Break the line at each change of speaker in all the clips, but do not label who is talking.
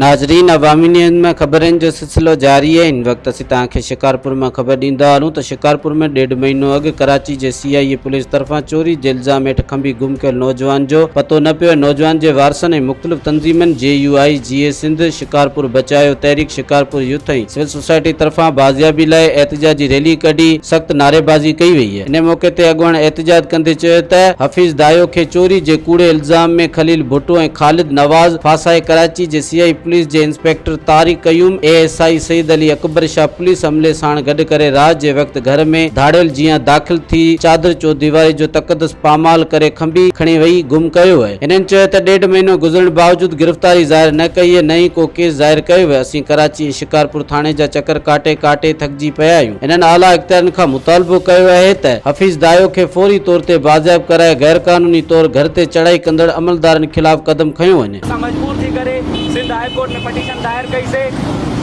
ناظرين عوامي نيوز ۾ خبرن جو سلسلو جاري آهي هن وقت اسين توهان کي شڪارپور مان خبر ڏيندا هلون ته شڪارپور ۾ ڏيڍ مهينو اڳ ڪراچي جي سي آء اي پوليس طرفان چوري جي الزام هيٺ کنڀي گم ڪيل نوجوان جو پتو نه پيو ۽ نوجوان جي وارثن ۽ مختلف تنظيمن J U I, Jeay Sindh, Shikarpur Bachayo Tehreek, Shikarpur youth ۽ civil society طرفان بازيابي لاء احتجاجي ريلي ڪڍي سخت نعريبازي ڪئي وئي. ان موقعي تي اڳواڻ احتجاج ڪندي چيو ته حفيظ دايو کي چوري جي ڪوڙي الزام ۾ خليل ڀٽو ۽ خالد نواز ڦاسائي ڪراچي جي سي آء پوليس جي inspector Tariq Qayyum, A S I Syed Ali Akbar Shah police عملي ساڻ گڏ ڪري رات جي وقت گهر ۾ ڌاڙيل جيان داخل ٿي چادر چوديواري جو تقدس پامال ڪري کنڀي کڻي وئي گم ڪيو ويو. هنن چيو ته ڏيڍ مهينو گذرڻ باوجود گرفتاري ظاهر نه ڪئي نه ئي ڪو ڪيس ظاهر ڪيو ويو، اسين ڪراچي ۽ شڪارپور ٿاڻي جا چڪر ڪاٽي ڪاٽي ٿڪجي پيا آهيون. هنن اعليٰ اختيارين کان مطالبو ڪيو آهي ته حفيظ دايو کي فوري طور تي بازياب ڪرائي غيرقانوني طور گهر تي چڙهائي ڪندڙ عملدارن خلاف قدم کنيو وڃي.
اسان مجبور ٿي ڪري سنڌ هاء ڪورٽ ۾ پٽيشن دائر ڪئي سي،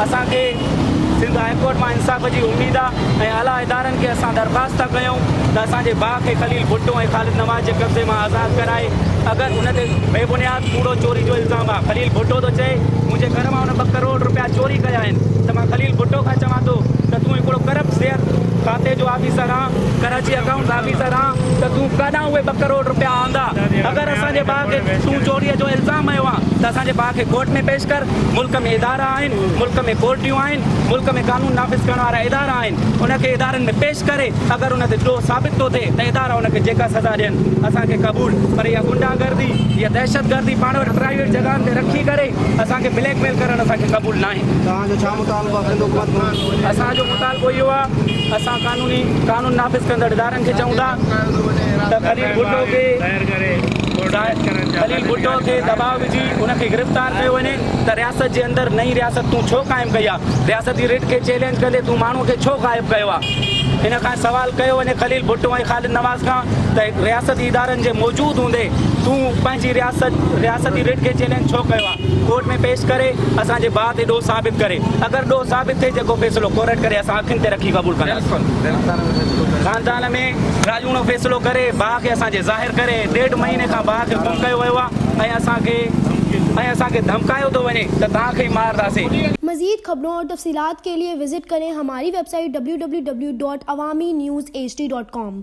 اسان کي سنڌ هاء ڪورٽ مان انصاف جي اميد آ ۽ اعليٰ ادارن کي اسان درخواست ٿا ڪيون ته اسان جي ڀاء کي خليل ڀٽو ۽ خالد نواز جي قبضي مان آزاد ڪرائي اگر ان تي بي بنياد ڪوڙو چوري جو الزام آ خليل ڀٽو ٿو چئي منهنجي گهر مان ان ٻه ڪروڙ روپيا چوري ڪيا آهن ته مان خليل ڀٽو کان چوان ٿو ته تون هڪڙو ڪرپٽ صحت کاتي جو آفيسر آن ڪراچي اڪائونٽس آفيسر آن ته تون ڪاڏانهن اهي ٻه ڪروڙ روپيا آندا اگر اسان جي ڀاء کي تون چوري جو الزام هنيو آن ته اسان جي ڀاء کي ڪورٽ ۾ پيش ڪر ملڪ ۾ ادارا آهن ملڪ ۾ ڪورٽيون آهن ملڪ ۾ قانون نافذ ڪرڻ وارا ادارا آهن ان کي ادارن ۾ پيش ڪري اگر ان تي ڏوهه ثابت ٿو ٿئي ته ادارا ان کي جيڪا سزا ڏين اسان کي قبول پر اها غنڊا گردي اها دهشت گردي پاڻ وٽ پرائيويٽ جڳهن تي رکي ڪري اسان کي بليڪ ميل ڪرڻ اسان کي قبول ناهي.
توهان جو ڇا مطالبو آهي سنڌ حڪومت کان؟
اسان جو مطالبو اهو آهي اسان قانوني قانون نافذ ڪندڙ ادارن کي چئون ٿا ته خليل ڀٽو کي خليل ڀٽو کي دٻاء وجهي ان کي گرفتار ڪيو وڃي ته رياست جي اندر نئين رياست تون ڇو قائم ڪئي آهي رياستي رٽ کي چئلينج ڪندي تون ماڻهو کي ڇو غائب ڪيو آهي ان کان سوال ڪيو وڃي خليل ڀٽو ۽ خالد نواز کان ته رياستي ادارن جي موجود هوندي تون پنهنجي رياست رياستي رٽ کي چئلينج ڇو ڪيو آهي ڪورٽ ۾ پيش ڪري اسان جي ڀاء تي ڏوهه ثابت ڪري اگر ڏوهه ثابت ٿئي جيڪو فيصلو ڪورٽ ڪري اسان اکين تي رکي قبول ڪنداسين خاندان ۾ راڄوڻو فيصلو ڪري ڀاء کي اسان جي ظاهر ڪري ڏيڍ مهيني کان ڀاء کي گم ڪيو ويو آهي ۽ اسان کي ۽ اسان کي ڌمڪايو ٿو وڃي ته توهان کي ئي مارنداسين.
مزيد خبرون اور تفصيلات کے لئے وزٽ ڪرين ھماري web site www.awamiNewsHD.com.